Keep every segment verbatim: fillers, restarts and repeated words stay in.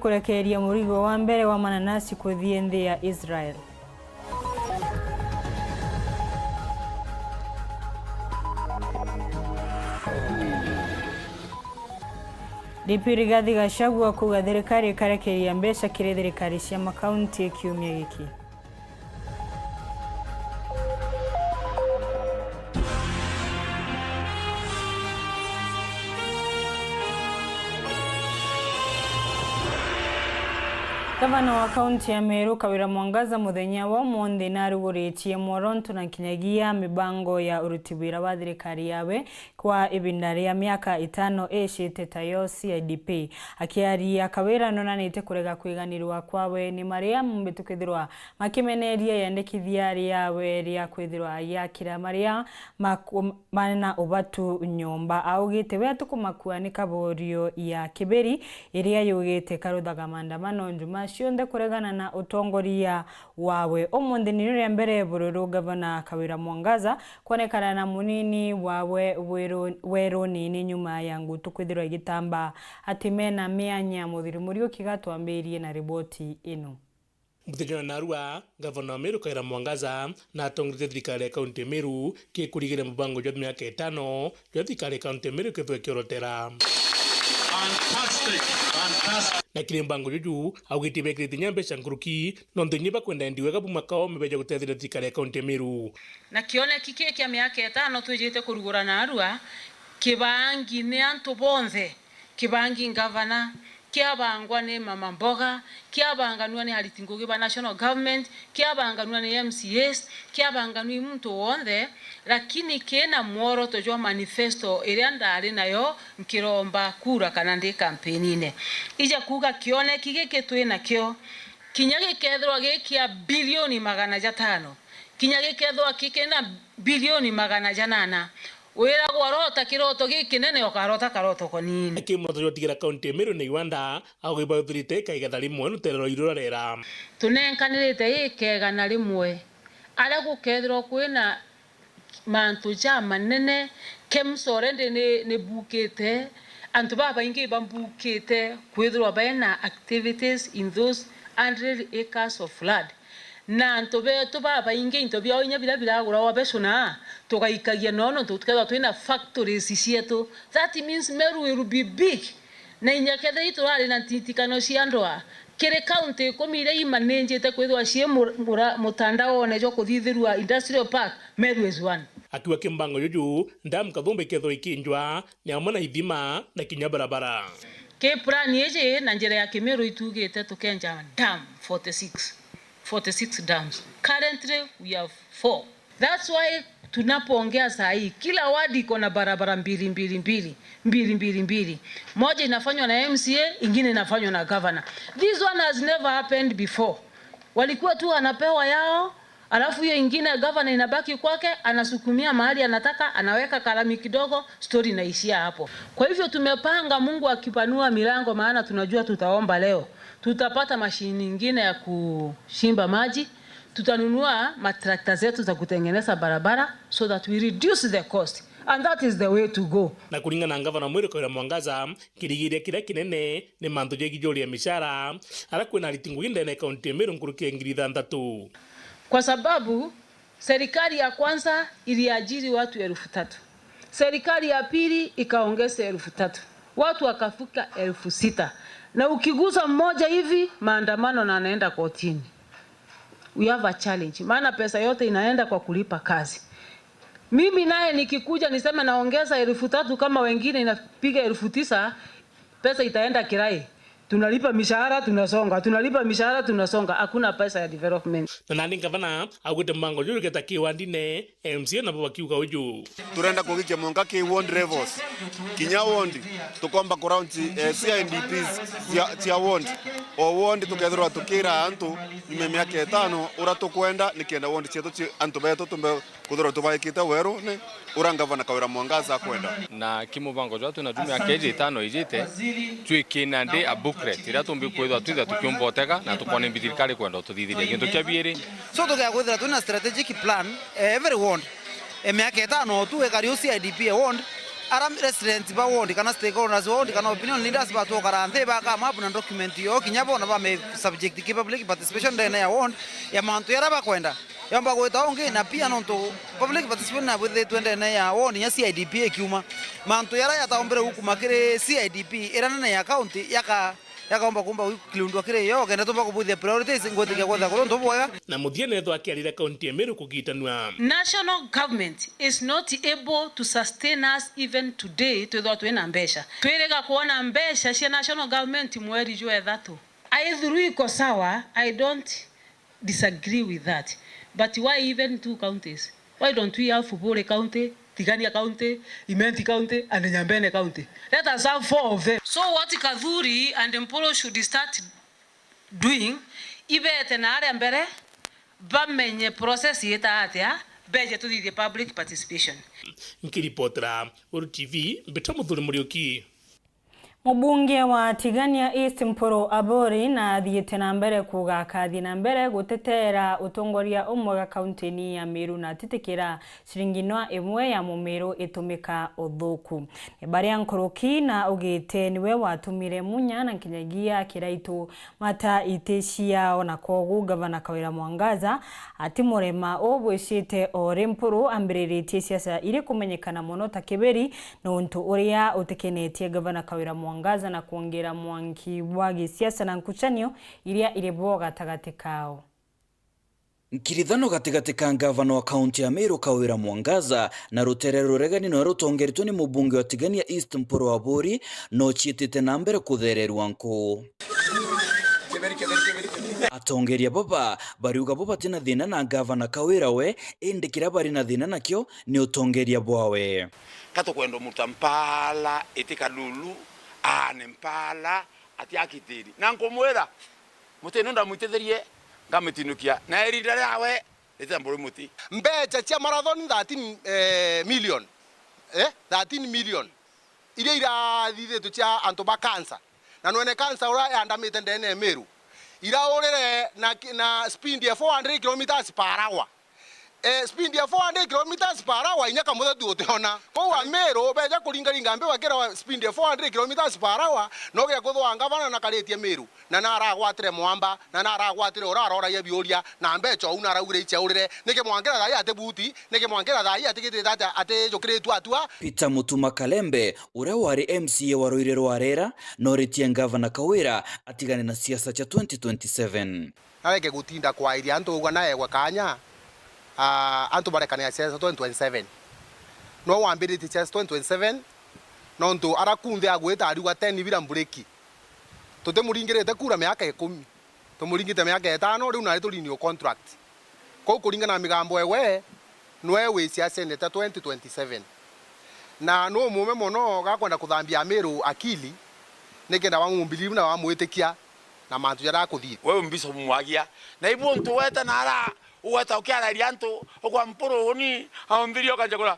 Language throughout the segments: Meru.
Kurekeeria murigo wa mbere wa mananasi kuthii nthi ya Israel. D P Rigathi Gachagua kuuga thirikari ikarekeeria mbeca kiri thirikari cia makaunti kiumia giki. Gavana wa kaunti ya Meru, Kawira Mwangaza, muthenya wa umunthi naruguritie mworonto na nkinyagia mibango ya uruti wira wa thirikari yawe kwa ibinda ria miaka itano icite tayo C I D P. Akiaria, Kawira nonanite kurega kwiganirwa kwawe ni maria mumbi tukithirwa makimeneria yandikithia riawe ria kwithirwa agiakira maria maku-, mari na ubatu nyomba. Augite, we atukumakua ni kaborio ya Kibiri iria yugite karuthaga maandamano njuma cionthe kuregana na utongoria wawe. Umunthi ni ria mbere bururu Gavana Kawira Mwangaza kwonekana na munini wawe weru-, weruni ni nyuma ya ngutu kwithirwa igitamba ati mena mianya. Muthiri Muriuki gatwambirie na riboti ino. Muthenya wa narua, Gavana wa Meru Kawira Mwangaza na atongoretie thirikari ya kaunti ya Meru kiri kurigiria mubango jwa miaka itano jwa thirikari ya kaunti ya Meru kethirwa ikiorotera. Fantastic, fantastic. Na kiri mbango juju, augite bekirite inya mbeca nkuruki, nontu inya bakwenda endi wega buma kaome beja gutetheria thirikari ya kaunti ya Meru. Na kioneki kii kia miaka itano twijite kurugura narua, kibangi ni antu bonthe. Kibangi ngavana, kiabangwa ni mama mboga, kiabanganua ni ariti ngugi ba national government, kiabanganua ni M C As, kiabanganua i muntu wonthe, lakini kina mworoto jwa manifesto iria ndari nayo nkiromba kura kana ndi kampeni-ine. Ija kuuga kioneki giki twi nakio, kinya gikethirwa gi kia bilioni magana jatano, kinya gikethirwa ki kina bilioni magana janana, wiragwa rota kiroto gikinene, ukarota karoto koniini. Aki muroto jwa tigira kaunti ya Meru na Iwanda, augibauthirite ikaigetha rimwe rutere rwa iru rwa rera. Tunenkanirite ikegana rimwe, aria gukethirwa kwina mantu jamanene. KEMSA already ni, ni bukite, antu babaingi ibambukite kwithirwa baina activities in those hundred acres of land. Na antu betu babaingi into biao inya biria biraguragwa becuna, tugaikagia noo nontu tukethirwa twina factories cietu. That means Meru will be big. Na inya kethira iturari na ntitikano cia ndwaa, kiri kaunti ikumi iria imanijite kwithirwa cii mu-, mura-, mutandaone jwa kuthithirua industrial park, Meru is one. Akiuga kimbango juju, dam Kathumba ikethirwa ikinjwa, ni amwe na ithima na kinya barabara. Ki plan iji na njira ya Kimiru itugite tukenja dam forty-six, forty-six dams. Currently we have four. That's why tunapoongea saa hii, kila ward iko na barabara mbili, mbili, mbili, mbili, mbili, mbili. Moja inafanywa na M C A, ingine inafanywa na governor. This one has never happened before. Walikuwa tu wanapewa yao, alafu hiyo ingine gavana inabaki kwake, anasukumia mahali anataka, anaweka kalami kidogo, story inaishia hapo. Kwa hivyo tumepanga, Mungu akipanua milango, maana tunajua tutaomba leo, tutapata mashini ingine ya kushimba maji, tutanunua matrakta zetu za kutengeneza barabara so that we reduce the cost, and that is the way to go. Na kuringana na ngavana Mwiru Kawira Mwangaza, kirigiria kiria kinene ni mantu ja ikijuria mishara, aria kwina ariti ngugi ndene ya kaunti ya Meru nkuruki ya ngiri ithanthatu. Kwa sababu serikali ya kwanza iliajiri watu elfu tatu, serikali ya pili ikaongeza elfu tatu, watu wakafika elfu sita, na ukigusa mmoja hivi, maandamano na anaenda kotini. We have a challenge, maana pesa yote inaenda kwa kulipa kazi. Mimi naye nikikuja niseme naongeza elfu tatu kama wengine inapiga elfu tisa, pesa itaenda kirai. Tunalipa mishahara, tunasonga. Tunalipa mishahara, tunasonga. Hakuna pesa ya development. Na nandi ngavana augite mbango juju jugeta kiwandine, M C A nabo bakiuga uju. Turenda kugikia mwanka ki ward levels. Kinya ward, tukomba ku launch, eh, C I D Ps cia, cia ward. O ward tukethirwa tukira antu nyuma ya miaka itano uria tukwenda, nikenda ward cietu ci, antu betu tumbe kwithirwa tubaikite werune uria ngavana Kawira Mwangaza akwenda. Na ki mubango jwa twina juma ya keji itano ijite, twikina ndi a booklet iria tumbi kwithirwa twitha tukiumba utega na tukona imbi thirikari kwenda ututhithiria. Gintu kia biiri. So tugekwithira twina strategic plan, eh, every ward. E miaka itano tu ikari u C I D P e ward, Ara resident ba ward kana stakeholders ward kana opinion leaders batwokara nthi bakamapu na document yo kinya bona bame subject ki public participation ndene ya ward ya mantu yara bakwenda. Yomba gwita ungi na pia nontu public participation na bwithitwe ndene ya ward nya C I D P ikiuma. Mantu yara yataombere gukuma kiri C I D P ira nene ya county yaka yakaomba kumba gwikilundwa kiri yo kenda tumba kubuthia priorities ngwitikia kwetha kuri untu bwega. Na muthia nethwa akiarire kaunti ya Meru kugitanua. National government is not able to sustain us even today twithwa twina mbeca. Twiriga kwona mbeca cia national government mweri jwa ithatu. Aithuru iko sawa, I don't disagree with that. But why even two counties? Why don't we have Buri County, Tigania County, Imenti County, and Nyambene County? Let us have four of them. So what Kathuri and Mpuru should start doing, ibete na aria mbere, bamenye process yita atia, beje tuthithie public participation. Nkiripotera Uru T V, Mbita Muthuri Muriuki. Mubunge wa Tigania East Mpuru Aburi na athiite na mbere kuuga akathie na mbere gutetera utongoria umwega kaunti-ini ya Meru na atitikira ciringi nwa imwe ya mumiru itumika uthuku. Ni baria nkuruki na ugite niwe watumire Munya na nkinyagia Kiraitu mata iti ciao, na kwogu Gavana Kawira Mwangaza atimurema ubwicite o ri Mpuru ambiriritie siasa iri kumenyekana mono ta Kiberi, nontu uria utikenetie Gavana Kawira Mwangaza na kwongera mwanki bwa gisiasa na nkucanio iria iri bo gatagati kao. Nkirithano gatigati ka ngavana wa kaunti ya Meru Kawira Mwangaza na rutere ruregani nwe rutongeritwe ni mubunge wa Tigania East Mpuru Aburi no ciitite na mbere kuthererua nku. Atongeria baba bariuga bo batina thina na ngavana Kawira we, indi kiria bari na thina nakio ni utongeria bwawe. Ka tukwenda umuruta mpaala iti kalulu, aane mpaala ati akitiri. Na nkumwira, muti ino ndamwititherie, nkamitinukia. Na irinda riawe, ritamburi muti. Mbecha cia marathon thirteen, eh, million. Eh, thirteen million. Iria irathithitwe cia antu ba cancer. Na nwene cancer uria yandamite ndene ya Meru. Iraurire na ki-, na speed ya four hundred kilometers per hour. Eh, speed ya four hundred kilometers per hour inya kamuthetu utiona. Kou Ameru beja kuringaringa mbi bakira speed ya four hundred kilometers per hour, no gia kuthwa ngavana na karitie Meru, na naragwatire mwamba, na naragwatire ura aroragia biuria, na mbecha uu naraugire ichaurire. Niki mwankira thaa ii ati buti? Niki mwankira thaa ii atigitite ati, ati jukiritwe atua? Peter Mutuma Kalembe, uria wari M C A wa Ruiri rwa Rera, noritie ngavana Kawira atigane na siasa cia twenty twenty-seven. Nareke gutinda kwairia antu ugwa naegwa kanya, ah, antu barekane na siasa twenty twenty-seven. No wambiritie siasa twenty twenty-seven, nontu ara kunthe agwita ariuga ten bila mburiki. Tutimuringirite kura miaka ikumi. Tumuringite miaka itano, riu nari turinio contract. Kou kuringana na migambo ewe, nwe wi siasene ta twenty twenty-seven. Na nu mume mono gakwenda kuthambia Amiru akili, nikenda wamubelieve na wamwitikia na mantu jaria akuthii. Wewe Bishop Mwagia, na ibu untu weta na ara, ugweta ukiararia antu, ukwa Mpuru uni, aumbirie ukanja kura.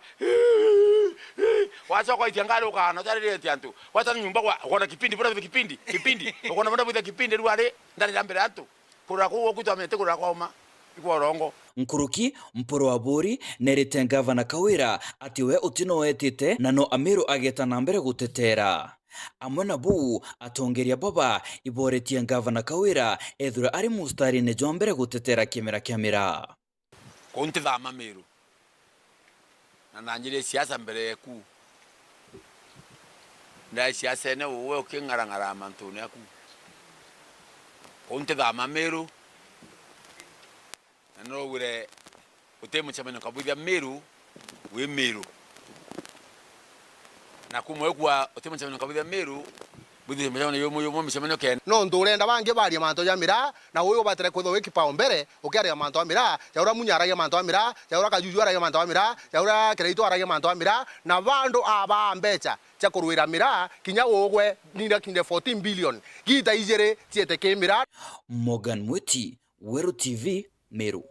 Wacoka itia ngari ukana, utariritie antu. Weta ni nyumba kwa, ukona kipindi, bora kipindi, kipindi. Ukona bora kipindi, riu ari, ndarira mbere antu. Kurira kuu gwaku twamete kurira kwa uma, ikwa urongo. Nkuruki, Mpuru Aburi nerite ngavana Kawira ati we uti no etite na no Amiru ageta na mbere gutetera. Amwe na buu, atongeria baba iboretie ngavana Kawira ethirwe ari mustarine jwa mbere gutetera kimera kia miraa. Kuu ntithama Miru. Na nanjirie siasa mbere yeku. Ndai siasene uwe uking'arang'ara mantune aku. Kuu ntithama Miru. Na nirogwire uti mucemanio kabwithia Miru wi Miru. Na kumwe kwa uti mucemanio kabwithia Miru, bwithia mucemanio yumwe yumwe mucemanio kenda. Nontu urenda bangi baria mantu ja miraa, na uyu ubatire kwithwa wi kipaumbere, ukiaria mantu a miraa, ja uria Munya aragia mantu a miraa, ja uria Kajuju aragia mantu a miraa, ja uria Kiraitu aragia mantu a miraa, na bandu aba mbecha cia kurwira miraa, kinya ugwe, nira kinya fourteen billion, gita ijiri ciete ki miraa. Morgan Mwiti, Weru T V, Meru.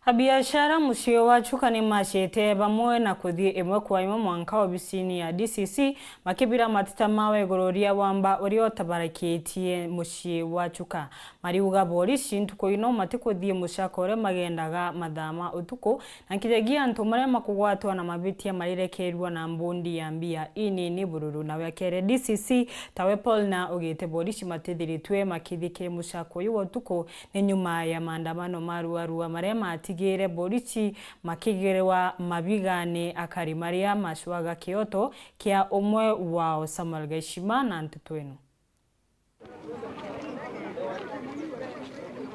Abiashara mucii wa Chuka ni macite bamwe na kuthii imwe kwa imwe mwanka obisini ya D C C, makibira mateta mawe iguru ria wamba uria utabarakitie mucii wa Chuka. Mariuga borici ntuku ino matikuthii mucaka uria magendaga mathaa ma utuku, na nkinyagia antu maria makugwatwa na mabitia marirekerua na mbundi ya mbia inini bururu. Nawe akere D C C tawe Paul na ugite borici matithiritwe makithikire mucaka uyu wa utuku, ni nyuma ya maandamano ma ruarua maria matigire borici makigirwa mabiga ni akari maria macwaga kioto kia umwe wao. Samuel Gaishima na nteto ino.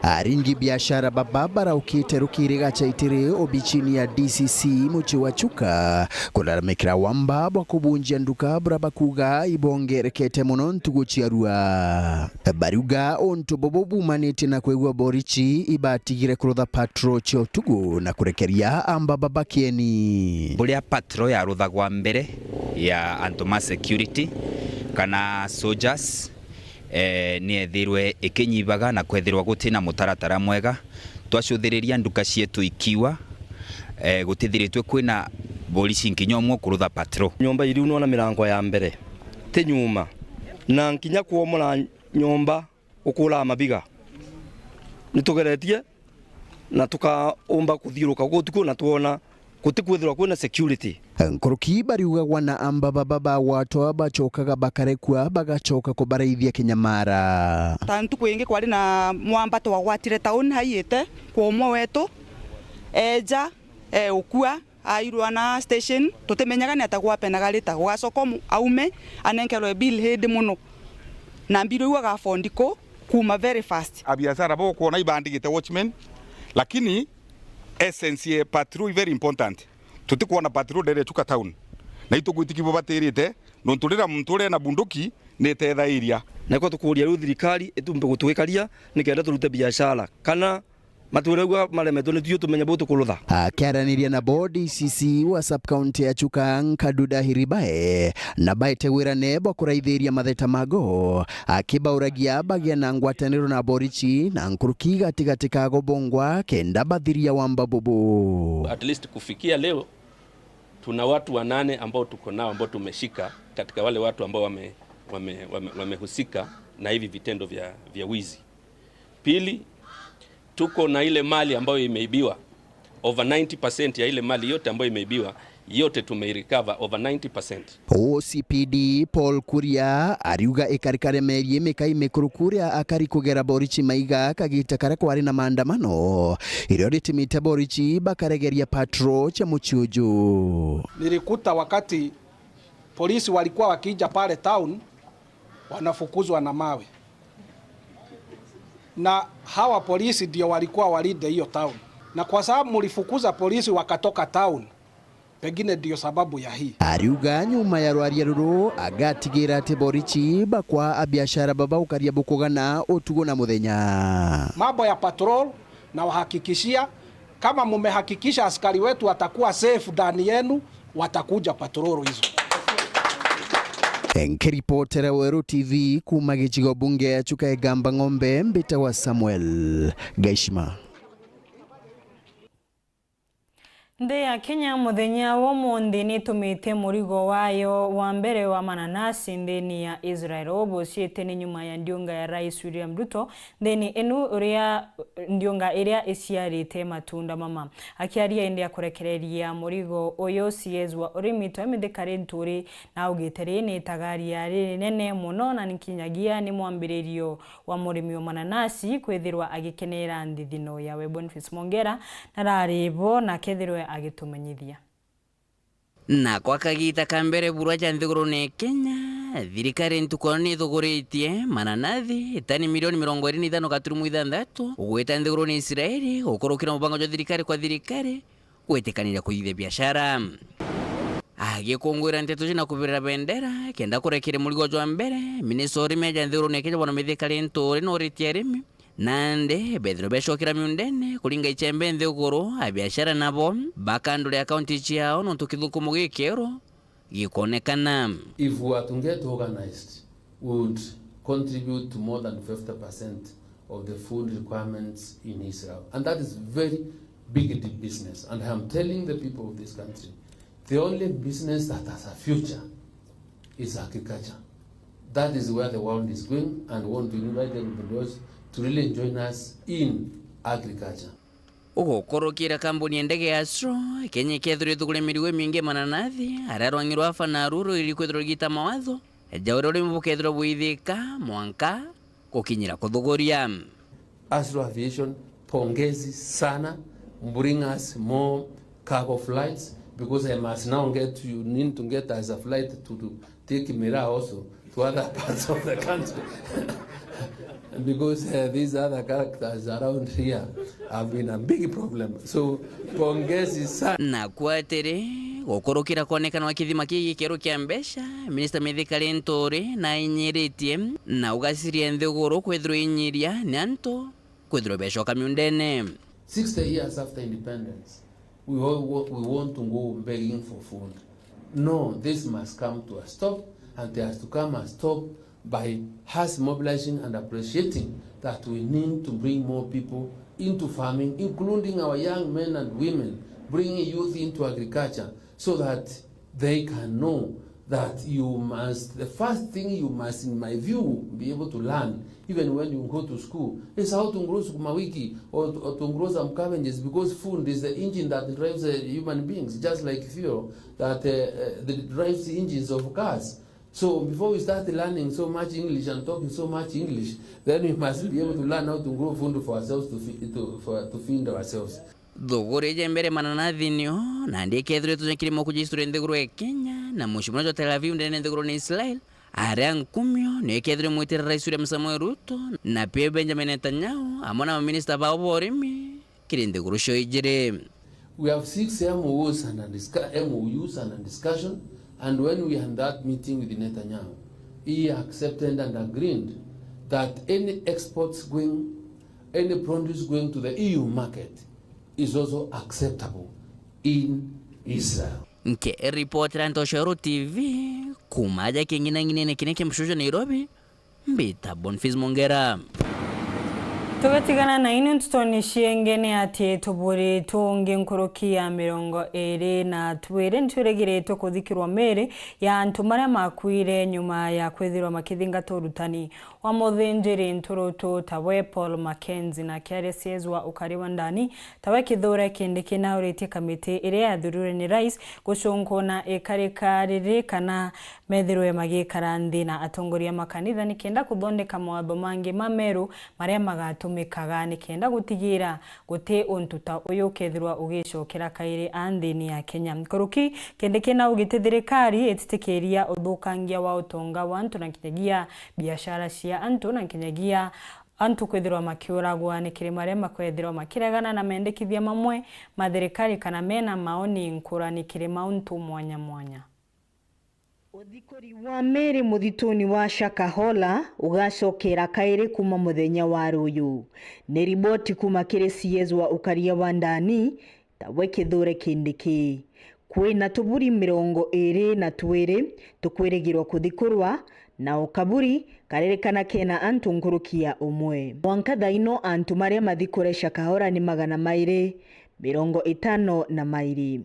Aringi biashara baba baraukite rukiri gachaitiri obichini ya D C C mucii wa Chuka kulalamikira wamba bwa kubunjia nduka bura bakuga ibongerekete mono ntugu cia rua. Bariuga untu bubu bumanitie na kwigua borichi ibatigire kurutha patrol cia utugu na kurekeria amba baba kieni. Buria patrol yaruthagwa mbere ya antu ma security kana soldiers, eh, ni ethirwe ikinyibaga na kwethirwa gutina mutaratara mwega. Twacuthiriria nduka cietu ikiwa, eh, gutithiritwe kwina borichi nkinya umwe kurutha patrol. Nyomba iriu nona mirango ya mbere ti nyuma, na nkinya kwomora nyomba ukuraga mabiga. Nitugeretie na tukaumba kuthiuruka guku utuku na twona gutikwithirwa kwina security. Nkuruki bariugagwa na amba baba bagwatwa bacokaga bakarekua bagacoka kubaraithia kinyamara. Ta ntuku ingi kwari na mwambato wagwatire town haiyite kwa umwe wetu, eja, eukua, airwa na station, tutimenyaga ni ata gwapenaga rita, gugacoka umu-, aume, anenkerwe bill hidi mono. Na mbiro iu agafondi ku, kuma very fast. Abiashara bokwona ibandigite watchmen, lakini essence ya patrol is very important. Tutikwona patrol ndere Chuka town. Na itugwitiki bubatirite, nontu rira muntu uria ena bunduki ni itethairia. Na ikwa tukuria riu thirikari itumbe gutwikaria nikenda turute biashara. Kana matwire ugwa maremetwe ni tuo tumenye bu tukurutha. Akiaraniria nabo D C C wa sub-county ya Chuka, Nkaduda Hiribae, na baete wirane bwa kuraithiria matheta mago, akibauragia bagie na ngwataniro na borichi na nkuruki gatigati kago bongwa kenda bathiria wamba bubu. At least kufikia leo, tuna watu wanane ambao tuko nao, ambao tumeshika katika wale watu ambao wame-, wame-, wame-, wamehusika na hivi vitendo vya, vya wizi. Pili, tuko na ile mali ambayo imeibiwa. Over ninety percent ya ile mali yote ambayo imeibiwa, yote tumeirecover over ninety percent. O C P D Paul Kuria ariuga ikarikare meri imika imikuru kuria akari kugera borichi maiga kagita karia kwari na maandamano, irio ritimite borichi bakaregeria patrol cia mucii uju. Nilikuta wakati polisi walikuwa wakija pale town, wanafukuzwa na mawe. Na hawa polisi ndio walikuwa walinde hiyo town. Na kwa sababu mlifukuza polisi wakatoka town, pengine ndio sababu ya hii. Ariuga nyuma ya rwaria ruru, agatigira ati borichi bakwa abiashara baba ukaria bukugana utugu na muthenya. Mambo ya patrol, na wahakikishia, kama mumehakikisha askari wetu watakuwa safe ndani yenu, watakuja patrol hizo. Nkiripotera Weru T V kuma gicigo bunge ya Chuka Igamba Ng'ombe, mbitagwa Samuel Gaishima. Nthi ya Kenya muthenya wa umunthi nitumite murigo wayo wa mbere wa mananasi nthini ya Israel. Ubu buciite ni nyuma ya ndiunga ya Rais William Ruto nthini inu uria, ndiunga iria iciarite matunda mama. Akiaria indi ya kurekereria murigo uyu, C S wa urimi Twemi Thikari Nturi na augite riri ni itagaria ririnene mono na ni kinyagia ni mwambiririo wa murimi wa mananasi kwithirwa agikenera nthithino yawe. Boniface Mongera narari bo na kethirwe agitumenyithia. Na kwa kagita ka mbere burwa ja nthigurune ya Kenya, thirikari ntuku ino ni ithuguritie mananathi tani milioni mirongo iri na ithano gaturumo ithanthatu gwita nthigurune ya Israeli, gukurukira mubango jwa thirikari kwa thirikari gwitikaniria kuthithia biashara. Agikungwira nteto iji na kubirira bendera kenda kurekeria murigo jwa mbere, minista wa urimi aja nthigurune ya Kenya Bwana Mithika Linturi noritie arimi nandi bethirwe becokera miundene kuringa ichembe nthiguru, abiashara nabo bakandure akaunti ciao nontu kithukumo gikieru gikonekana. If we are to get organized, we would contribute to more than fifty percent of the food requirements in Israel. And that is very big business. And I am telling the people of this country, the only business that has a future is agriculture. That is where the world is going, and want to invite everybody else to really join us in agriculture. Ugukurukira kambuni ya ndege ya Astro, Kenya ikethirwa ithugure mirigo imingi mananathi, aria rwang'i rwa Afa na Ruuru iri kwithirwa rigita mawatho ja uria urimi bukethirwa buithika mwanka gukinyira kuthuguria. Astro Aviation, pongezi sana, bring us more cargo flights, because I must now get, you need to get us a flight to, to take Miraa also to other parts of the country. Because, uh, these other characters around here have been a big problem. So, pongezi sana. Na kwatiri, gukurukira kwonekana wa kithima kii gikero kia mbeca, Minister Mithika Linturi na inyiritie na ugaciria nthiguru kwithirwa inyiria ni antu kwithirwa becoka miundene. Sixty years after independence, we all wa-, we want to go begging for food. No, this must come to a stop, and it has to come a stop by us mobilizing and appreciating that we need to bring more people into farming, including our young men and women, bringing youth into agriculture so that they can know that you must, the first thing you must, in my view, be able to learn, even when you go to school, is how to grow sukuma wiki or to, or to grow some cabbages, because food is the engine that drives, uh, human beings, just like fuel that, uh, uh, that drives the engines of cars. So before we start learning so much English and talking so much English, then we must be able to learn how to grow food for ourselves, to feed, to, for, to feed ourselves. Thuguri ja mbere mananathi nio, nandi ikethirwa itunya kirimo kuja history nthiguru ya Kenya, na mucii munene jwa Tel Aviv ndene nthiguru ni Israel, aria nkumio nio ikethirwa imwitire Rais William Samoei Ruto, na pia Benjamin Netanyahu, amwe na maminista bao ba urimi, kiri nthiguru cio ijiri. We have six M O Us under discu-, M O Us under discussion, and when we had that meeting with Netanyahu, he accepted and agreed that any exports going, any produce going to the E U market is also acceptable in Israel. Nke ripoti ra Ntoshero T V, kuma aja king'inang'inene kiria kia Mshojo Nairobi, mbita Boniface Mongera. Tugitigana na ini ntutoni cienge ni ati tuburi tungi nkuruki ya mirongo iri na twiri nitwirigiritwe kuthikirwa miri ya antu maria makuire nyuma ya kwithirwa makithingata urutani wa muthinjiri nturutu tawe Paul Mackenzie na Kiaria Siezwa ukari wa ndani tawe Kithure Kindiki nauritie kamiti iria yathurure ni rais gucunkuna ikarika riri kana methirwe magikara nthi na atongoria makanitha nikenda kuthondeka mawatho mangi ma meru maria magatumikaga nikenda gutigira guti untu ta uyu ukethirwa ugicokera kairi a nthini ya Kenya. Nkuruki Kindiki naugi ti thirikari ititikiria uthukangia wa utonga wa antu na nkinyagia biashara cia antu na nkinyagia antu kwithirwa makiuragwa ni kiri maria makwethirwa makiregana na mendekithia mamwe ma thirikari kana mena maoni nkurani kiri mauntu mwanya mwanya. Uthikuri wa miri muthituni wa Shakahola ugacokera kairi kuma muthenya wa ruyu. Ni riboti kuma kiri C S wa ukaria wa ndani, tawe Kithure Kindiki. Kwina tuburi mirongo iri na twiri tukwirigirwa kuthikurwa, na o kaburi karirikana kena antu nkuruki ya umwe. Mwanka thaino antu maria mathikure Shakahola ni magana mairi mirongo itano na mairi.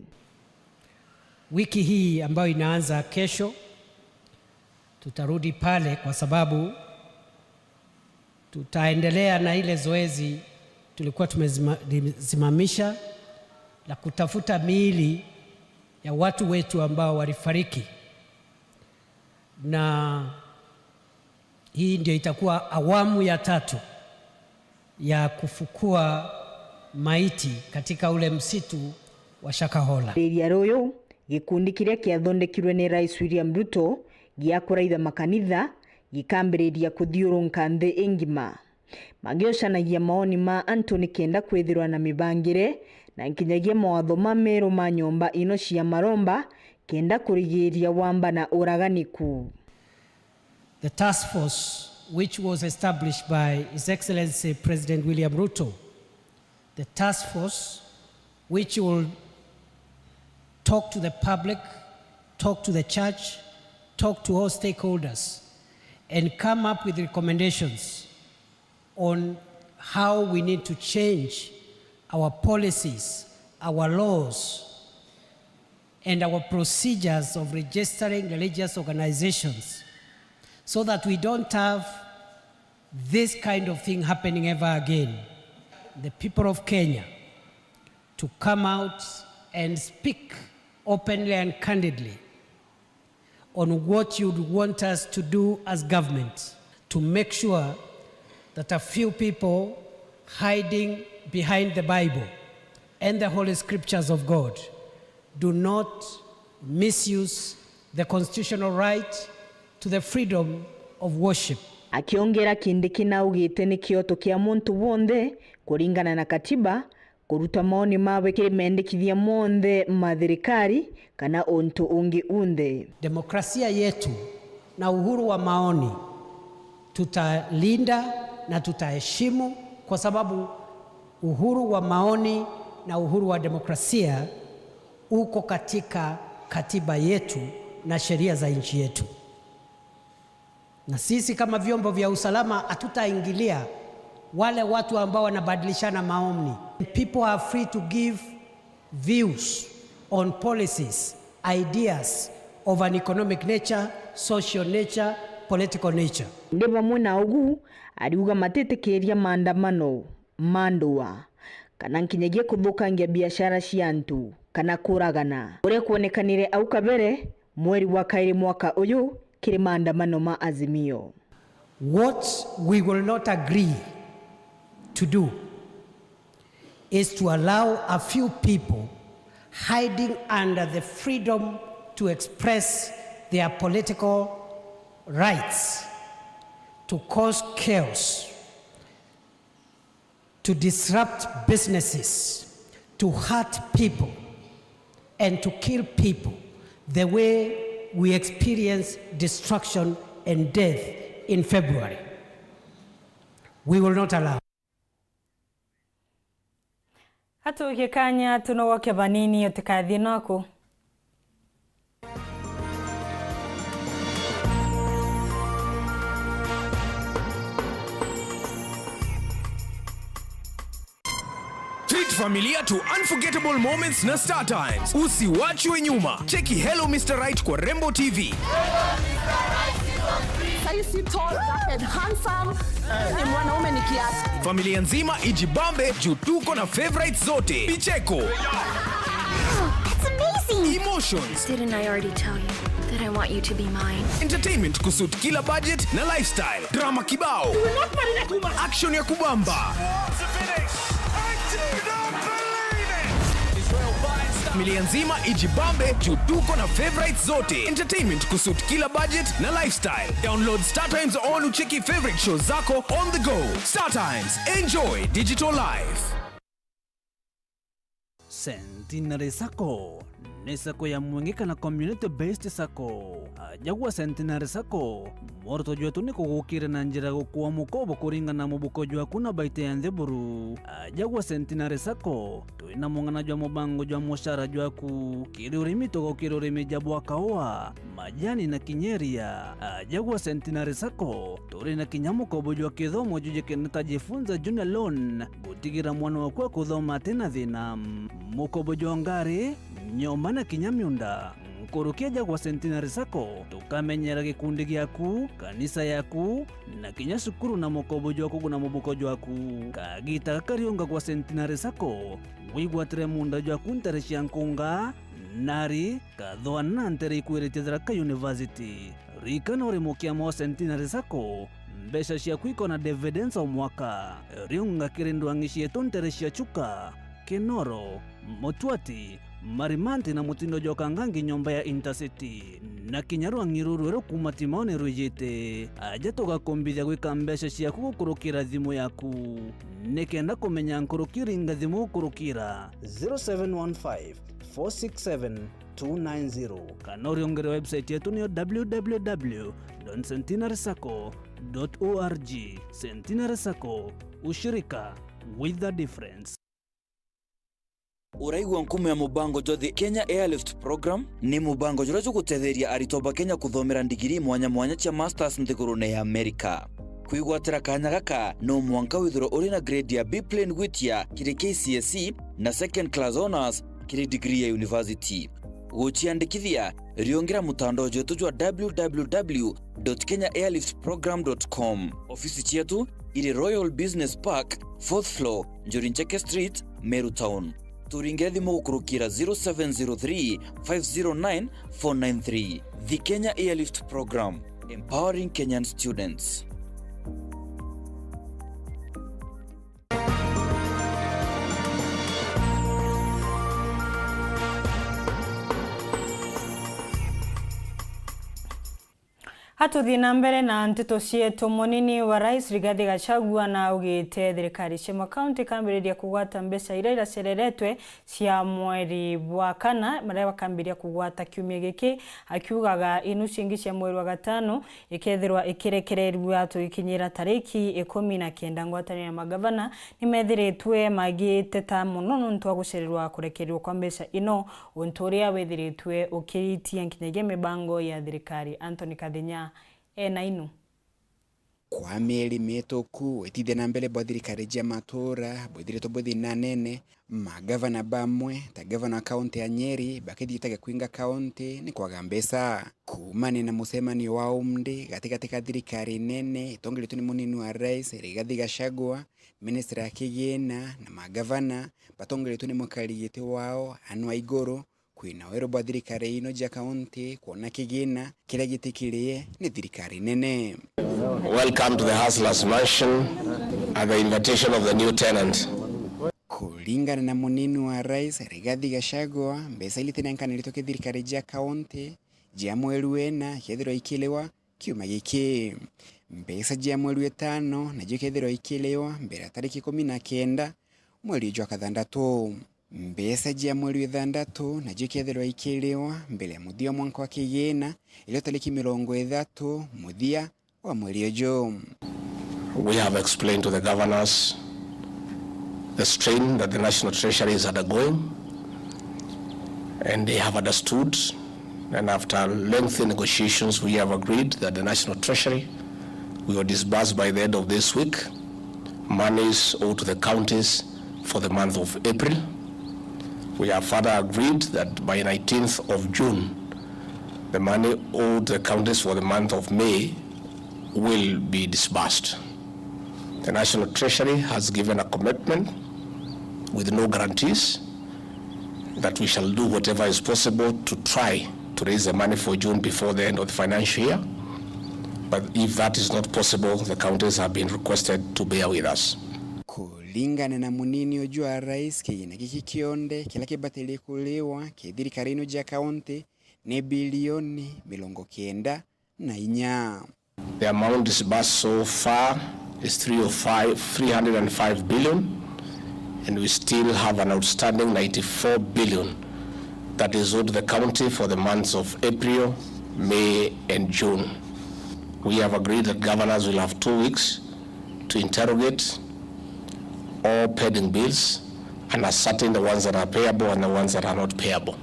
Wiki hii ambayo inaanza kesho, tutarudi pale kwa sababu tutaendelea na ile zoezi tulikuwa tumezima-, limesimamisha la kutafuta miili ya watu wetu ambao walifariki. Na hii ndio itakuwa awamu ya tatu ya kufukua maiti katika ule msitu wa Shakahola. Riria ruyu, gikundi kiria kiathondekirwe ni Rais William Ruto gia kuraitha makanitha gikambiriria kuthiurunka nthi ingima, magiocanagia maoni ma antu nikenda kwithirwa na mibangire na nkinyagia mawatho ma meru ma nyomba ino cia maromba kenda kurigiria wamba na uragani ku. The task force which was established by His Excellency President William Ruto, the task force which will talk to the public, talk to the church, talk to all stakeholders, and come up with recommendations on how we need to change our policies our laws and our procedures of registering religious organizations so that we don't have this kind of thing happening ever again. The people of Kenya to come out and speak openly and candidly on what you'd want us to do as government to make sure that a few people hiding behind the Bible and the holy scriptures of God do not misuse the constitutional right to the freedom of worship. Akiongera, Kindiki naugite ni kioto kia muntu wonthe kuringana na katiba kuruta maoni mawe kiri mendekithia monthe ma thirikari kana untu ungi unthe. Demokrasia yetu na uhuru wa maoni tutalinda na tutaheshimu, kwa sababu uhuru wa maoni na uhuru wa demokrasia uko katika katiba yetu na sheria za nchi yetu. Na sisi kama vyombo vya usalama hatutaingilia wale watu ambao wanabadilishana maoni. People are free to give views on policies, ideas of an economic nature, social nature, political nature. Ndi bamwe na ugu, ariuga matitikiria maandamano ma ndua, kana nkinyagia kuthukangia biashara cia antu, kana kuragana, uria kwonekanire au kabere mweri wa kairi mwaka uyu kiri maandamano ma Azimio. What we will not agree to do is to allow a few people hiding under the freedom to express their political rights to cause chaos, to disrupt businesses, to hurt people, and to kill people the way we experience destruction and death in February. We will not allow. Atugie kanya tunogoke banini, utikathie naku. Treat familia to unforgettable moments na Star Times. Usiwachwe nyuma. Cheki Hello Mister Right kwa Rembo T V. Saisi tall, dark and handsome. Ni mwanaume ni kiasi. Familia nzima ijibambe juu tuko na favorites zote. Vicheko. That's amazing. Emotions. Didn't I already tell you that I want you to be mine? Entertainment kusuit kila budget na lifestyle. Drama kibao. Action ya kubamba. Familia nzima ijibambe juu tuko na favorites zote. Entertainment kusuit kila budget na lifestyle. Download Star Times on ucheki favorite shows zako on the go. Star Times, enjoy digital life. Centenary Sacco ni sacco ya mwingi kana community based sacco. Aja gwa Centenary Sacco, mworoto jwetu ni kugukira na njira ya gukua mukobo kuringana na mubuko jwaku na baita ya nthiguru. Aja gwa Centenary Sacco, twina mung'ana jwa mubango jwa mucara jwaku, kiri urimi tugukira urimi ja bwa kaua, majani na kinya iria. Aja gwa Centenary Sacco, turi na kinya mukobo jwa kithomo jujikene ta Jifunza Junior Loan, gutigira mwana waku akuthoma atina thina. Mukobo jwa ngari, nyomba na kinya miunda. Nkuruki aja gwa Centenary Sacco, tukamenyera gikundi giaku, kanisa yaku, na kinya cukuru na mukobo jwa kuguna mubuko jwaku. Kagita gaka riunga gwa Centenary Sacco, wigwatire munda jwaku ntere cia nkunga, nari, kathwa na ntere ikwiritie Tharaka University. Ririkana uri mukiama wa Centenary Sacco, mbeca ciaku ikona dividends o mwaka. Riunga kiri ndwang'i cietu ntere cia Chuka, Kinoro, Mutwati, Marimanti na mutindo jwa Kangangi nyomba ya Intercity. Na kinya rwang'i ruru rweru kuuma Timaoni rwijite. Aja tugakumbithia gwika mbeca ciaku gukurukira thimu yaku. Nikenda kumenya nkuruki ringa thimu gukurukira zero seven one five, four six seven, two nine zero. Kana uriungire website yetu niyo w w w dot centenary sacco dot org. Centenary Sacco, ushirika with a difference. Uraigua nkumo ya mubango jwa The Kenya Airlift Program? Ni mubango juria jugutetheria aritwa ba Kenya kuthomera ndigiri mwanya mwanya cia masters nthigurune ya Amerika. Kwigwatira kanya gaka, no mwanka withirwe uri na grade ya B plain gwitia kiri K C S E na second class honours kiri degree ya university. Guciandikithia, riungira mutandao jwetu jwa w w w dot kenya airlift program dot com. Ofisi cietu iri Royal Business Park, fourth floor, Njuri Ncheke Street, Meru Town. Turingire thimu gukurukira zero seven zero three, five zero nine, four nine three. The Kenya Airlift Program, empowering Kenyan students. Atuthii na mbere na nteto cietu, munini wa rais Rigathi Gachagua naugite thirikari cia makaunti ikambiriria kugwata mbeca iria iracereretwe cia mweri bwa kana, maria bakambiria kugwata kiumia giki, akiugaga inu cingi cia mweri wa gatano ikethirwa ikirekererua tugikinyira tariki ikumi na kenda. Ngwataniro ya magavana nimethiritwe magiteta mono nontu wa gucererwa kurekererua kwa mbeca ino, untu uria wethiritwe ukiritia nkinyagia mibango ya thirikari. Anthony Kathinya ena inu. Kwa mieri mituku, witithia na mbere bwa thirikari cia matura bwithiritwe bwi thinanene, magavana bamwe ta gavana wa kaunti ya Nyeri bakithithagia kwinga kaunti ni kwaga mbeca. Kuumania na mucemanio wa umndi gatigati ka thirikari nene itongeretwe ni munini wa rais Rigathi Gachagua, minister ya kigina na magavana batongeretwe ni mukarigiti wao Anne Waiguru, kwina weru bwa thirikari ino cia kaunti kwona kigina kiria gitikirie ni thirikari nene. Welcome to the Hustlers Mansion at the invitation of the new tenant. Kuringana na munini wa rais Rigathi Gachagua, mbeca iria itinenkanirite ki thirikari cia kaunti cia mweri wena ikethirwa ikiliwa kiumia giki. Mbeca cia mweri wetano nacio ikethirwa ikiliwa mbere ya tariki ikumi na kenda mweri jwa kathandatu. Mbeca cia mweri wethandatu nacio ikethirwa ikiliwa mbere ya muthia wa mwanka wa kigina, irio tariki mirongo ithatu muthia wa mweri uju. We have explained to the governors the strain that the National Treasury is undergoing, and they have understood. And after lengthy negotiations, we have agreed that the National Treasury will disburse by the end of this week monies owed to the counties for the month of April. We have further agreed that by nineteenth of June, the money owed the counties for the month of May will be disbursed. The National Treasury has given a commitment with no guarantees that we shall do whatever is possible to try to raise the money for June before the end of the financial year. But if that is not possible, the counties have been requested to bear with us. Kuringana na munini uju wa rais, kigina giki kionthe kiria kibatirie kuriwa ki thirikari ino cia kaunti ni bilioni mirongo kenda na inya. The amount disbursed so far is three oh five, three hundred and five billion, and we still have an outstanding ninety-four billion that is owed the county for the months of April, May, and June. We have agreed that governors will have two weeks to interrogate all pending bills and ascertain the ones that are payable and the ones that are not payable.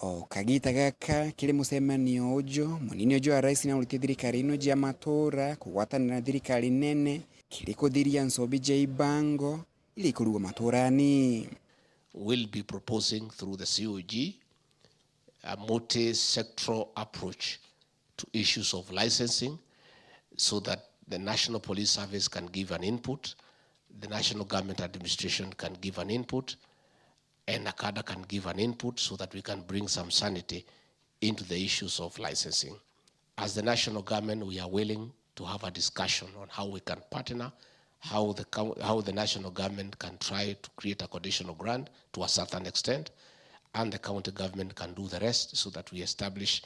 O kagita gaka kiri mucemanio uju, munini uju wa rais nauritie thirikari ino jia matura kugwatanira na thirikari nene kiri kuthiria nsobi jia ibango iria ikurugwa maturani. Will be proposing through the C O G a multi-sectoral approach to issues of licensing so that the National Police Service can give an input, the National Government Administration can give an input, and NACADA can give an input so that we can bring some sanity into the issues of licensing. As the national government, we are willing to have a discussion on how we can partner, how the coun-, how the national government can try to create a conditional grant to a certain extent, and the county government can do the rest so that we establish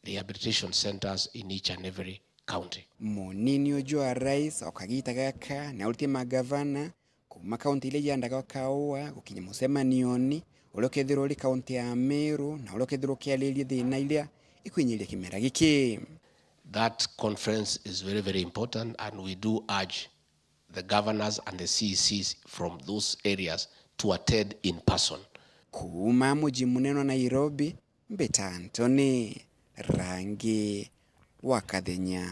rehabilitation centers in each and every county. Munini uju wa rais o kagita gaka nauritie magavana kuma kaunti iria iandaga kaua gukinya mucemanioni uria ukethirwa uri kaunti ya Meru na uria ukethirwa ukiariria thina iria ikwinyiria kimera giki. That conference is very, very important, and we do urge the governors and the C E Cs from those areas to attend in person. Kuuma muji munene wa Nairobi, mbita Anthony Rangi wa Kathenya.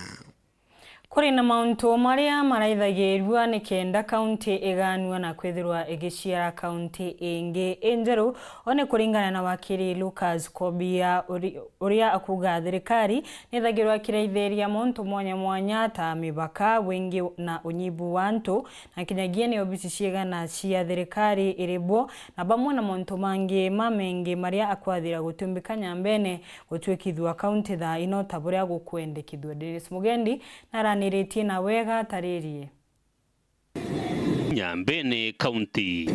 Kuri na mauntu maria maraithagirua ni kenda kaunti igaanua na kwithirwa igiciara kaunti ingi injeru. O ni kuringana na wakiri Lucas Kobia, uri-, uria akuuga thirikari nithagirwa kiraithiria mauntu mwanya mwanya ta mibaka, wingi na unyibu wa antu, na kinyagia ni obisi ciigana cia thirikari iri bo, na bamwe na mauntu mangi mamengi maria akwathira gutumbika Nyambene gutuikithua kaunti thaa ino ta buria gukwendekithua. Dennis Mugendi naraniritie na wega ataririe. Nyambene kaunti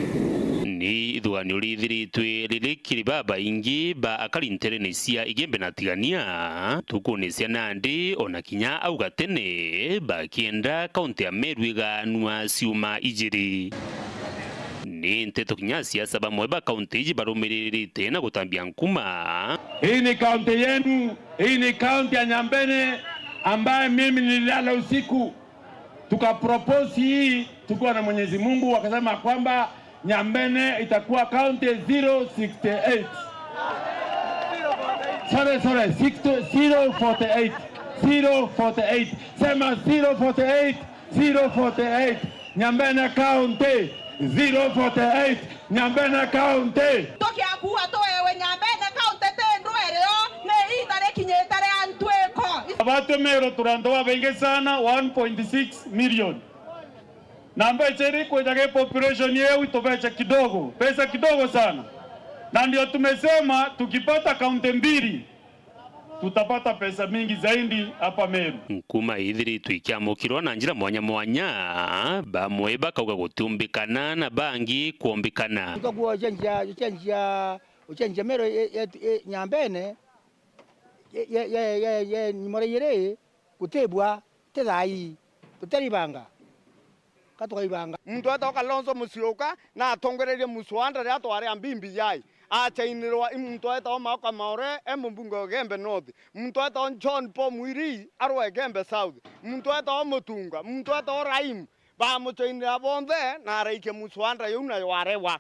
ni ithuganio rithiritwe riri kiri babaingi ba akari nterene cia Igembe na Tigania, ntukuni cia nandi, ona kinya au gatene, bakienda kaunti ya Meru igaanua ciuma ijiri. Ni nteto kinya siasa bamwe ba kaunti iji barumiririte na gutambia nkuma. Hii ni kaunti yenu, hii ni kaunti ya Nyambene ambaye mimi nililala usiku, tukapropose hii tukiwa na Mwenyezi Mungu, wakasema kwamba Nyambene itakuwa county zero sixty eight. Sorry, sorry, sixty, zero forty eight. Zero forty eight. Sema zero forty eight, zero forty eight. Nyambene County, zero forty eight. Nyambene County. Tukiakua tuewe Nyambene County ti ndwerio, ni ihinda rikinyite ria ntwiko. Abatwe Meru turi antu babaingi sana, one point six million. Na mbecha iria ikwijaga i population yeu itubecha kidogo, pesa kidogo sana. Na ndio tumesema tukipata kaunti mbili, tutapata pesa mingi zaidi hapa Meru. Nkuma ithiritwe ikiamukirwa na njira mwanya mwanya, bamwe bakauga gutiumbikana na bangi kuumbikana. Tukagua ucenjia, ucenjia, ucenjia Meru ye, ye, ye, Nyambene, ye, ye, nyimore iri, gutibua, ti thaa ii, tutiribanga. Ka tukaibanga. Muntu wetagwa Kalonzo Musyoka na atongererie Muswanda riria twari a B B I. Achainirwa i muntu wetagwa Maoka Maore, e mubunge wa Igembe North. Muntu wetagwa John Paul Mwiri, arwa Igembe South. Muntu wetagwa Mutunga, muntu wetagwa Raim. Bamuchainira bonthe na araikia Muswanda yau nayo aregwa.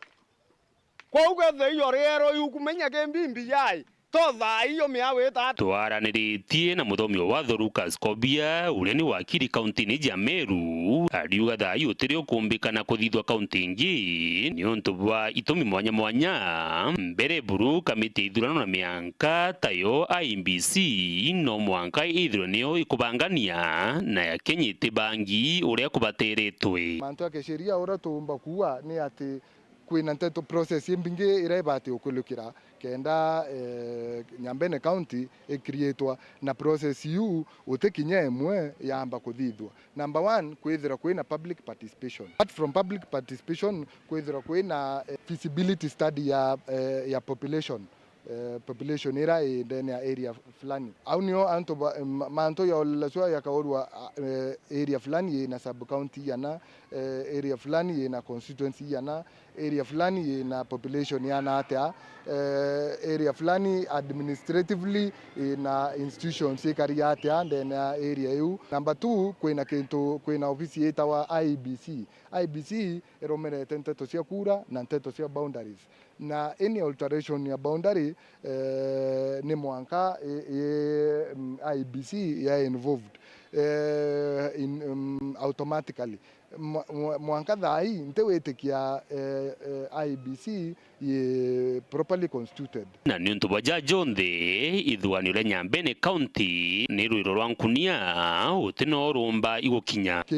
Kwou kethira iyo riero iukumenya ki B B I, to thaa iyo miao ita ati. Twaraniritie na muthomi wa watho Lucas Kobia, uria ni wakiri kauntini ya Meru, ariuga thaa ii utiri ukumbikana kuthithwa kaunti ingi niuntu bwa itumi mwanya mwanya. Mbere buru kamiti ya ithurano na mianka tayo I E B C no mwanka ithirwe niyo ikubangania na ya Kenya itibangi uria kubateretwe. Mantu ya kisheria uria tuumba kuuga ni ati kwina nteto process imbingi iria ibati ukulukira kenda, eh, Nyambene County ikiriitwa, na process iu guti kinya imwe yaamba kuthithua. Number one, kwithirwa kwina public participation. Apart from public participation, kwithirwa kwina, eh, feasibility study ya, eh, ya population, eh, population ira i ndene ya area fulani. Au nio antu ba, ma-, mantu ya ulalacua yakaurwa, eh, area fulani yina sub county igana, eh, area fulani yina constituency igana, area fulani yina population yana atia, eh, area fulani administratively yina institutions ikari atia ndene ya area iu. Number two, kwina kintu, kwina ofisi yitawa I E B C. I E B C irumirete nteto cia kura na nteto cia boundaries. Na any alteration ya boundary, eh, ni mwanka i, i, mm, I E B C ya involved, eh, in, um, automatically. Mwa-, mwa-, mwanka thaa ii nti witikia, eh, eh, I E B C yi properly constituted. Na niuntu bwa ja jonthe, ithuganio ria Nyambene County ni rwiro rwa nkunia, uti no rumba igukinya. Ki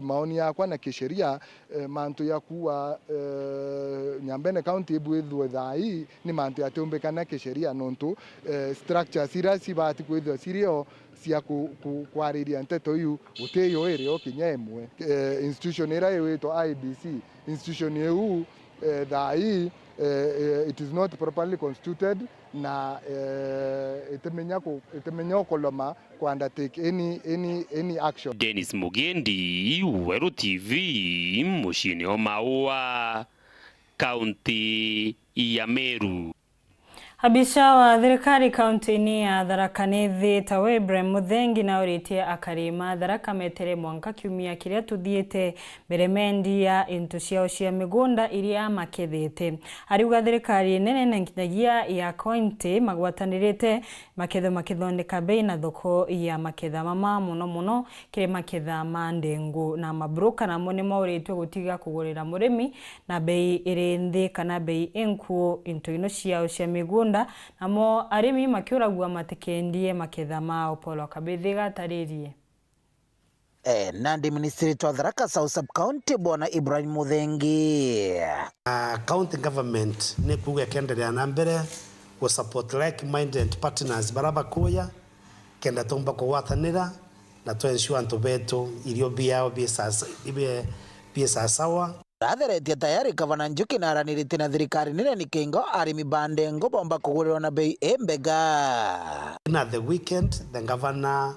maoni yakwa na kisheria, eh, mantu ya kuuga, eh, Nyambene County ibwithwe thaa ii ni mantu yatiumbikana kisheria, nontu, eh, structures iria cibati kwithirwa cirio cia ku-, ku-, kwariria nteto iu, guti yo irio kinya imwe. Eh, institution iria iwitwa I E B C, institution iu, eh, thaa ii, eh, eh, it is not properly constituted na, eh, itimenya ku-, itimenya ukuloma ku undertake any, any, any action. Dennis Mugendi, Weru T V, muciini o Maua, kaunti ya Meru. Abicha wa thirikari kaunti-ini ya Tharaka Nithi tawe Ibrahim Muthengi nauritie akari ma Tharaka metere mwanka kiumia kiria tuthiite mbere mendia into ciao cia migunda iria makethete. Ariuga thirikari nene na nginyagia ya kaunti magwatanirite makethwa makithondeka bei na thoko ya maketha mama, mono mono kiri maketha ma ndengu, na mabroka namo nimauritwe gutiga kugurira murimi na bei iri nthi kana bei inkuu into ino ciao cia migunda, namo arimi makiuragua matikendie maketha mao. Paul Kabithi gataririe. Eh, nandi ministry twa Tharaka South Sub County, Bwana Ibrahim Muthengi. Ah, county government ni kuuga ikenderea na mbere gu support like-minded partners bara bakuya, kenda tumba kugwatanira na twa ensure antu betu irio biao bi sasa-, bi, bi sasawa. Ratheretie tayari, Gavana Njuki naranirite na thirikari nene nikingo arimi ba ndengu bomba kugurirwa na bei imbega. Na the weekend, the governor,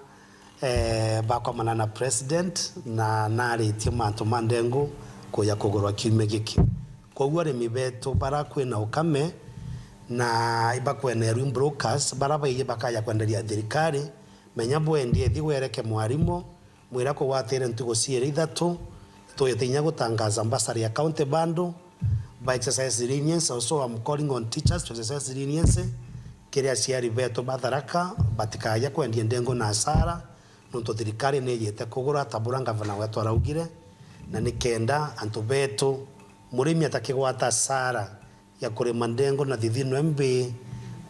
eh, bakomana na president na naritie mantu ma ndengu kuya kugurwa kiumia giki. Koguo arimi betu bara kwina ukame na ibakwena ruin brokers, bara baiji bakaja kwenderia thirikari, menya bwendie thi wereke mwarimu, mwira kugwatire ntugo ciiri ithatu, twite inya gutangaza bursary ya county bundle, ba exercise leniency. Also, I'm calling on teachers to exercise leniency kiri aciari betu ba Tharaka, batikaja kwendia ndengu na asara, nontu thirikari ni ijite kugura ta bura ngavana wetu araugire, na nikenda antu betu, murimi atakigwata asara ya kurima ndengu na thithino mbi,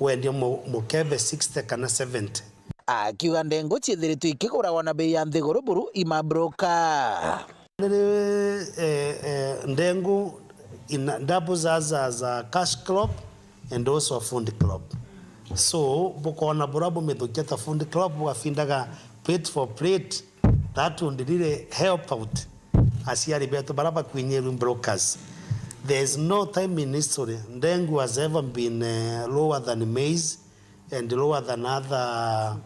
wendia mu-, mukebe sixty kana seventy. Akiuga ndengu ciithiritwe ikiguragwa na bei ya nthiguru buru i mabroka. Riri, eh, eh, ndengu ina doubles as, as a cash crop and also a food crop. So, bukona bura bumithukia ta food crop, bugafindaga plate for plate, that would really help out aciari betu bara bakwinyiru brokers. There is no time in history ndengu has ever been, eh, lower than maize and lower than other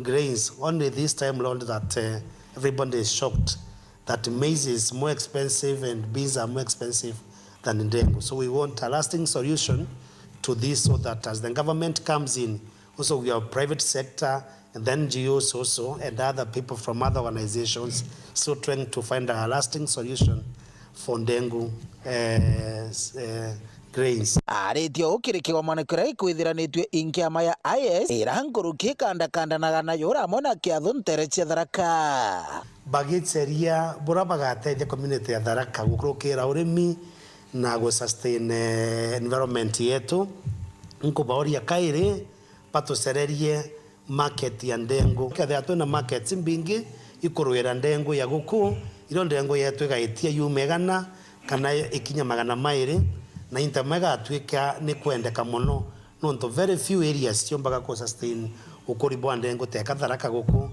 grains. Only this time round that, eh, everybody is shocked that maize is more expensive and beans are more expensive than ndengu. So we want a lasting solution to this so that as the government comes in, also we have private sector and then N G Os also and other people from other organizations still trying to find a lasting solution for ndengu, eh, s-, eh, grains. Aritie uu kiri kigomano kiria gikwithiranitue i nkiama ya I S, ira nkuruki ikandakandanaga nayo uri amwe na kiathu nteere cia Tharaka. Bagiceria bura bagatethia community ya Tharaka gukurukira urimi na gu sustain, eh, environment yetu. Nkubauria kairi batucererie market ya ndengu. Kethira twina markets imbingi ikurwira ndengu ya guku, irio ndengu yetu igaitia yuma igana kana ikinya magana mairi, na into imwe igatwika ni kwendeka mono, nontu very few areas ciumbaga ku sustain ukuri bwa ndengu teka Tharaka guku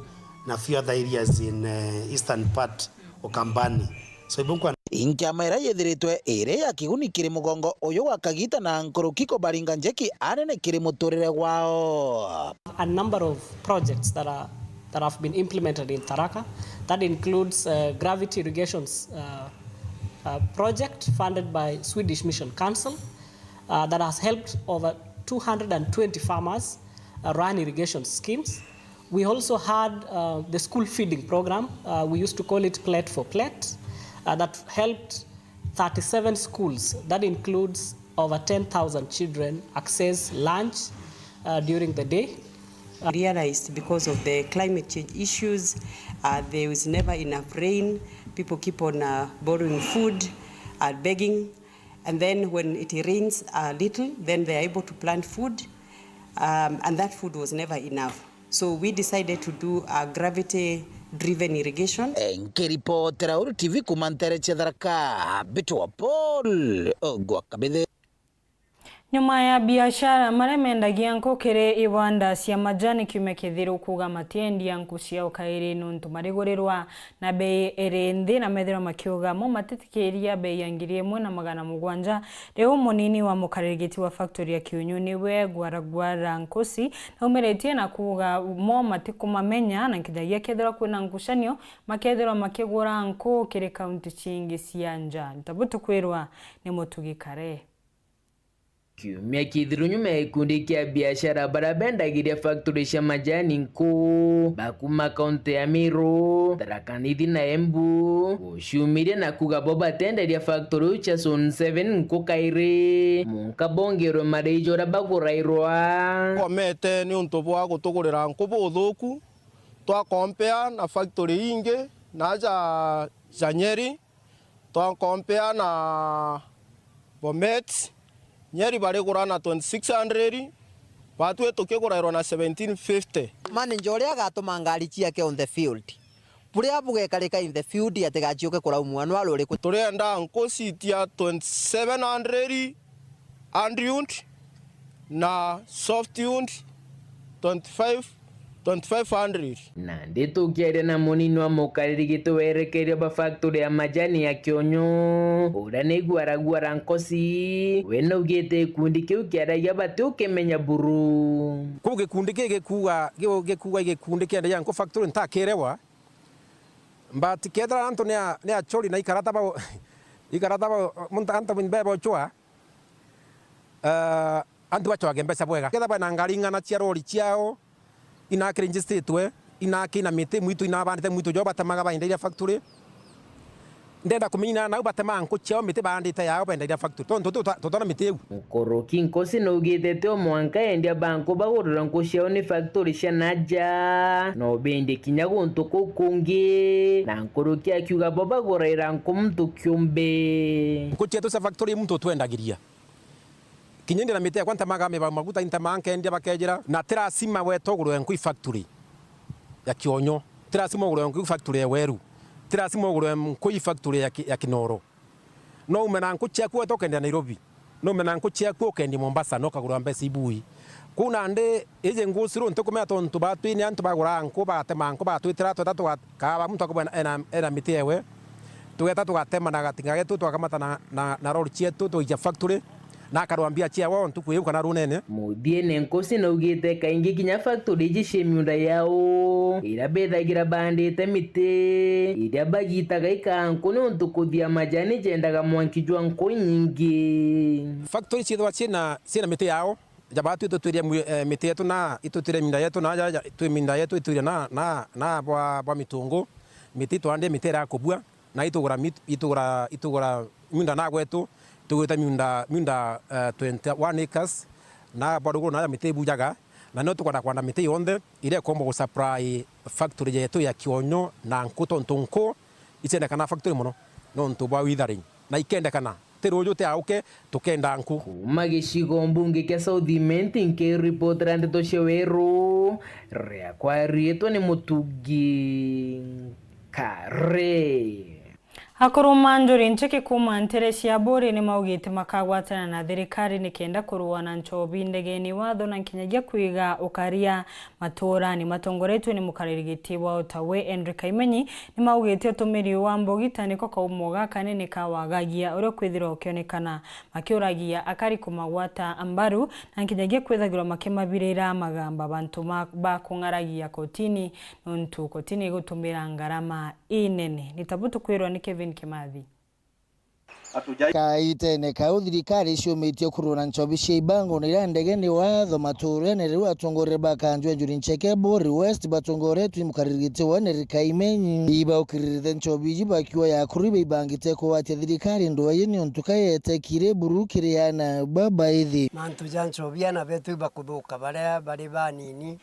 na few other areas in, eh, eastern part Ukambani. So, ibu nkwa- Inkiama iria yithiritwe iri ya kiguni kiri mugongo uyu gwa kagiita na nkuruki kubaringa njeki anene kiri muturire gwao. A number of projects that are, that have been implemented in Tharaka. That includes, uh, gravity irrigations, uh, uh, project funded by Swedish Mission Council, uh, that has helped over two hundred and twenty farmers, uh, run irrigation schemes. We also had, uh, the school feeding program. Uh, we used to call it Plate for Plate, uh, that helped thirty-seven schools. That includes over ten thousand children access lunch, uh, during the day. Uh, realized because of the climate change issues, uh, there is never enough rain. People keep on, uh, borrowing food, uh, begging, and then when it rains a little, then they are able to plant food, um, and that food was never enough. So we decided to do a gravity-driven irrigation. Eh, nkiripotera Uru T V kuuma nteere cia Tharaka, mbitwa Paul Ogwa Kabithe. Nyuma ya biashara, maria mendagia nku kiri ibanda cia majani kiumia kithiru kuuga matiendia nku ciao kairi nontu marigurirwa na bei iri nthi, na methirwa makiuga mo matitikiria bei ya ngiri imwe na magana mugwanja. Riu munini wa mukariri giti wa factory ya Kiunyu niwe Gwara Gwara Nkusi naumiritie na kuuga mo matikumamenya, na nkinyagia kethirwa kwina ngucanio makethirwa makigura nku kiri kaunti cingi cia nja. Ntabu tukwirwa ni Mutugi Kare. Kiumia kithiru nyuma ya gikundi kia biashara baria bendagiria factory cia majani nku ba kuma kaunti ya Meru, Tharaka Nithi na Embu guciumiria na kuuga bo batenderia factory iu cia Zone seven nku kairi, munka bongerwe mariji uria bagurairwa. Komete niuntu bwa gutugurira nku buthuku, twa compare na factory ingi na ja, ja Nyeri, twa compare na Bomet, Nyeri barigura na twenty-six hundred, batwi tukigurairwa na seventeen fifty. Manager uria agatuma ngari ciake on the field, buria bugekarika in the field atigaciuke kuraumwa no ari uriku? Turienda nku citia twenty-seven hundred, hard wood na soft wood twenty-five, twenty-five hundred. Nandi tukiaria na munini wa mukariri giti werekeria ba factory ya majani ya Kionyo, uria ni Gwara Gwara Nkosi, we naugite gikundi kiu kiaragia bati ukimenya buru. Kuu gikundi ki gikuuga, gi-, gikuuga gikundi kiendagia nku factory ntakirewa, but kethira antu ni a-, ni achori na ikarata ba, ikarata ba, muntu antu bebe ochwa, eh, antu bachwage mbeca bwega. Ketha bena ngari ing'ana cia rori ciao, inaki registered, inaki na miti mwitu, inabandite mwitu jo batemaga baendagia factory. Ndenda kumenya nau batemaga nku ciao miti baandite yao baendagia factory. Tontu tu-, tutona miti iu. Nkuruki Nkosi naugite ti o mwanka endia ba nku bagurira nku ciao ni factory cia naja, no bendie kinya guntu kuu kungi, na nkuruki akiuga bo baguraira nku muntu kiumbe. Nku cietu cia factory muntu utwendagiria. Kinya ndi na miti yakwa ntemaga mibau maguta, intemaga nkendia bakejira, na ti lazima wetu ugurwe nku i factory ya Kionyo, ti lazima ugurwe nku i factory ya Weru, ti lazima ugurwe nku i factory ya Ki-, ya Kinoro. No ume na nku ciaku wetu ukendia Nairobi, no ume na nku ciaku ukendia Mombasa, no ukagurwa mbeca ibui. Kuu nandi iji ngucuru ntikumenya tontu batwi ni antu baguraa nku, batema nku, batwitira tweta tuga-, kaaba muntu akubwa ena, ena, ena miti ewe. Tugeta tugatema na gatinga getu, twakamata na, na, na rori cietu, twaija factory, na akarwa mbia ciawe o ntuku iu kana runene. Muthiene Nkosi naugite kaingi kinya factory iji cie miunda yao, iria bethagira baandite miti, iria bagitaga ikaa nku niuntu kuthia majani jendaga mwanki jwa nku inyingi. Factory ciithirwa ciina, ciina miti yao, ja batwi itutwiria mwi-, eh, miti yetu na itutwiria miunda yetu na ja, ja, twi miunda yetu itwiria na, na, na bwa, bwa mitungu, miti twandi miti iria ya kubua, na itugura mit-, itugura, itugura miunda na gwetu, tugwita miunda, miunda, eh, twenty-one acres, na bwa ruguru na ja miti ibujaga, na nio tukwenda kwanda miti yonthe iria ikomba gusupply factory yetu ya Kionyo na nku, tontu nku iciendekana factory mono nontu bwa withering, na ikendekana ti ruju ti auke, tukenda nku. Kuuma gicigo mbunge kia South Imenti, nkiripotera ndeto cia Weru, riakwa riitwa ni Mutugi Kare. Akuru ma njuri ncheke kuuma ntere cia Buri ni maugite makagwatana na thirikari nikenda kurua na nchobi ndegeni watho na nkinyagia kwiga ukaria matuurani. Matongoretue ni mukariri giti wa Otawe Henry Kaimenyi, ni maugite utumiri wa mbugita niko kaumo ga kanene kawagagia uria kwithirwa ukionekana makiuragia akari kumagwata mbaru na nkinyagia kwithagirwa makimabirira magamba bantu ma-, ba kung'aragia kotini, nontu kotini igutumira ngarama inene. Ni tabu tukwirwa ni Kevin Kimathi. Kaitene kau, thirikari iciumitie kurura nchobi cia ibango na iria ndege ni watho maturene riu atongoria ba kanju ya Njuri Ncheke Buri West batongoretwe i mukariri giti wa Henry Kaimenyi. Ibaukiririthe nchobi iji bakiuga akuru ibaibangite kugwatia thirikari ndwaa ii niuntu kayetekire buru kiri ana babaithi. Mantu ja nchobi ana betu ibakuthuka baria bari banini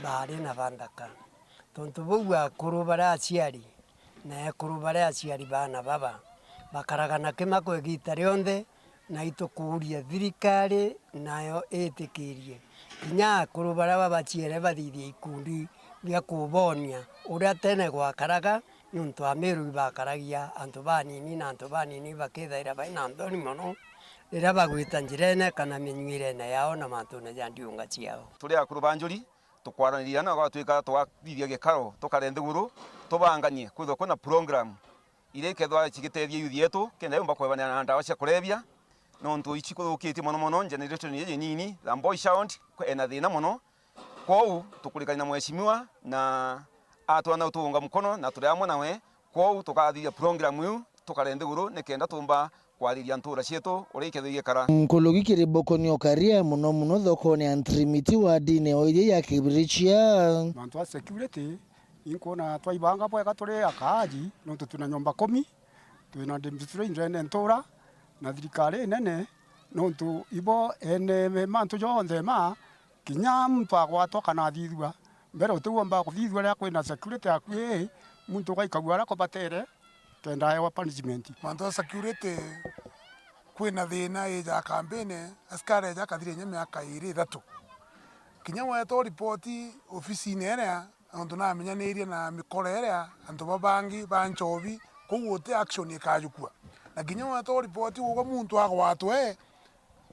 baari na banthaka. Tontu buu akuru baria aciari na ekuru baria aciari baana baba bakaraga na kimako igita rionthe, na itukuuria thirikari nayo itikirie kinya akuru baria babaciere bathithie ikundi bia kubonia uria tene gwakaraga, niuntu Amiru ibakaragia antu banini na antu banini bakithaira baina nthoni mono riria bagwita njirene kana minyuirene yao na mantune ja ndiunga ciao. Turi akuru ba njuri, tukwaraniria na gwatwika twathithia gikaro tukare nthiguru tubanganie kwithwa kwina program iria ikethwa cigitethia youth yetu kenda yumba kwebanira na ndawa cia kurebia, nontu ici kuthukitie mono mono generation iji nini, the boy child, ena thina mono. Kwou tukurikania na mheshimiwa na atwana utuunga mukono na turi amwe nawe. Kwou tukathithia program iu tukare nthiguru nikenda tumba kwariria ntuura cietu uria ikethirwa igikara. Nkuruki kiri Bokoni Okaria, mono mono thokone ya Ntirimiti wardine o iria ya Kibirichia. Mantu a security, inkwona twaibanga bwega turi akaaji, nontu twina nyomba kumi, twina demonstration ntuura, na thirikari inene, nontu ibo ene mantu jonthe ma, kinya muntu agwatwa kana athithua, mbere utiumba kuthithua riria kwina security akui, muntu ugaikagua aria kubatere, kenda aewa punishment. Mantu a security, kwina thina ija kampeni, askari eja akathira inya miaka iiri ithatu. Kinya wetwa ripoti ofisine iria, nontu namenyanirie na mikora iria, antu babangi ba nchobi, kou guti action ikajukua. Na kinya wetwa ripoti uga muntu agwatwe,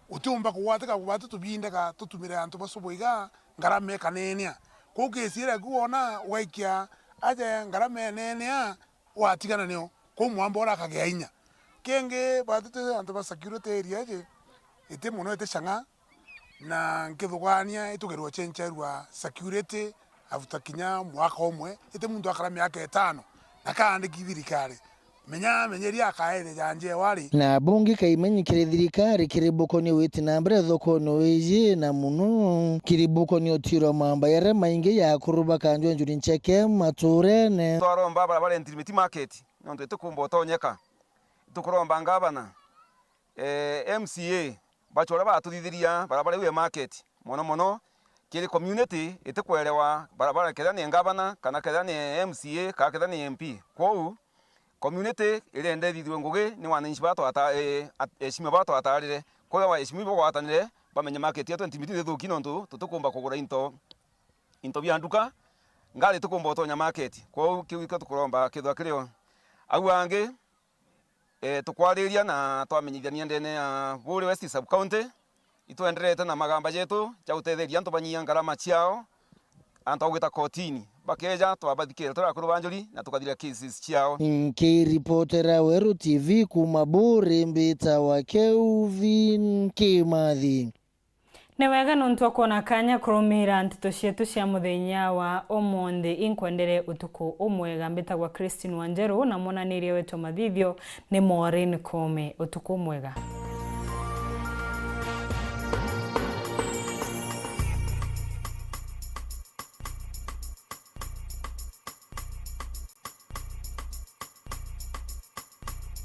utiumba kugwatika kubati tubinde ka tutumire antu bacu boiga ngarama ikanenea. Kou kesi iria ku wona ugaikia aja ngarama enenea, watigana nio, kou mwamba uria akagea inya. Kingi, batite antu ba security area iji, iti mono iti chang'a, na nkithugania itugerwa chencherwa security after kinya mwaka umwe, iti muntu akara miaka itano, na kaandiki thirikari. Menya, menyeria akaereja njewa ri. Na bungi kaimenyi kiri thirikari kiri bukoni witi na mbere thokone iji, na mono kiri bukoni utiro mamba yare maingi ya kuruba kanjwa njuri ncheke maturene. Twaromba barabara Ntirimiti market, nontu itikumba utonyeka. Itukuromba ngavana, eh, M C A, bacoore batuthithiria barabara iu ya market, mono mono kiri community itikwerewa barabara kethira ni ngavana kana kethira ni M C A kana kethira ni M P. Kwou, community irenda ithithue ngugi ni wananchi baa twata-, eh, at-, eheshimiwa baa twatarire. Kwou waheshimiwa bagwatanire, bamenye market yetu Ntirimiti nithuki nontu tutikumba kugura into, into bia nduka, ngari itikumba utonya market. Kwou kiu ikio tukuromba kithwa kirio. Au angi, eh, tukwariria na twamenyithania ndene ya Buuri West Sub County, itwenderete na magamba jetu ja gutetheria antu banyia ngarama ciao, antu a gwita kotini. Bakeja, twabathikira turi akuru ba njuri na tukathira cases ciao. Nkiripotera Weru T V kuuma Buuri, mbitawa Kelvin Kimathi. Ni wega nontu wa kwona kanya kurumiira nteto cietu cia muthenya wa umunthi. Inkwendere utuku umwega. Mbitagwa Christine Wanjeru na mwonaniria wetu wa mathithio ni Maureen Koome. Utuku umwega.